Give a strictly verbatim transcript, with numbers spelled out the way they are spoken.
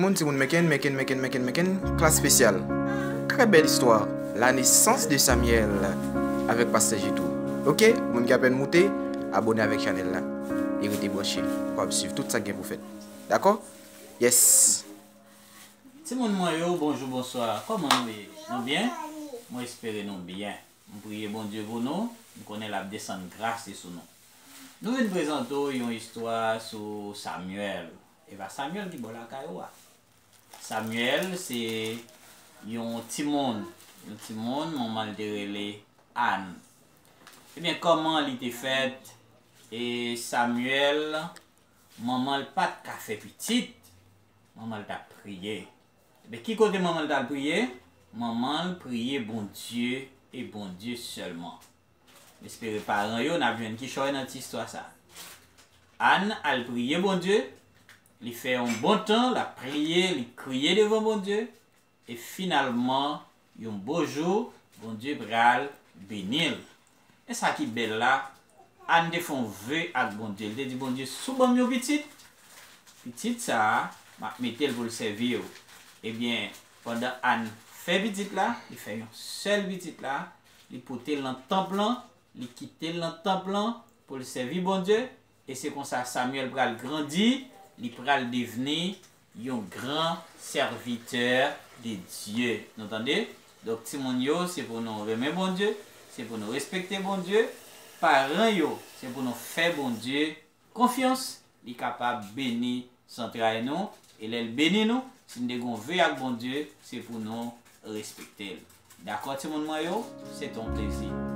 Moun, timoun, meken, meken, meken, meken, meken, klas espesyal. Très belle histoire, la naissance de Samuel, avec Pasteur Jitou. Ok, moun ki apèn moute, abone avèk chanèl la. E rete branche pou w ap swiv tout sa k gen pou fèt. Dakò? Yes. Timoun mwen yo, bonjou, bonswa. Kòman nou ye? Nou byen? Mwen espere nou byen. M priye Bondye pou nou. M konnen l ap desann gras li sou nou. Nou vin prezante w yon istwa sou Samuel. E pa Samuel ki bò lakay ou a. Samuel se yon timoun, yon timoun, manman l te rele Ann. Ebyen, kòman li te fèt? E Samuel, manman l pa t ka fè pitit, manman l t ap priye. Ebyen, ki kote manman l t al priye? Manman l priye Bondye e Bondye sèlman. M espere paran yo n ap jwenn kichòy nan ti istwa sa. Ann al priye Bondye, li fè yon bon tan, l ap priye, li kriye devan Bondye, e finalman, yon bo jou, Bondye pral beni l. E sa ki bèl la, Ann te fè yon ve ak Bondye. Li te di Bondye, si w ban m yon pitit, pitit sa a, m ap mete l pou l sèvi w. Ebyen, pandan Ann fè pitit la, li fè yon sèl pitit la, li pote l nan tanp lan, li kite l nan tanp lan pou l sèvi Bondye, e se konsa Samuel pral grandi, li pral devni yon gran sèvitè de Dye. Nou tande? Donk, timoun yo, se pou nou renmen Bondye, se pou nou respekte Bondye. Paran yo, se pou nou fè Bondye konfyans, li kapab beni zantray nou, e lè l beni nou, si n te gon ve ak Bondye, se pou nou respekte l. Dakò, timoun mwen yo? Se te yon plezi.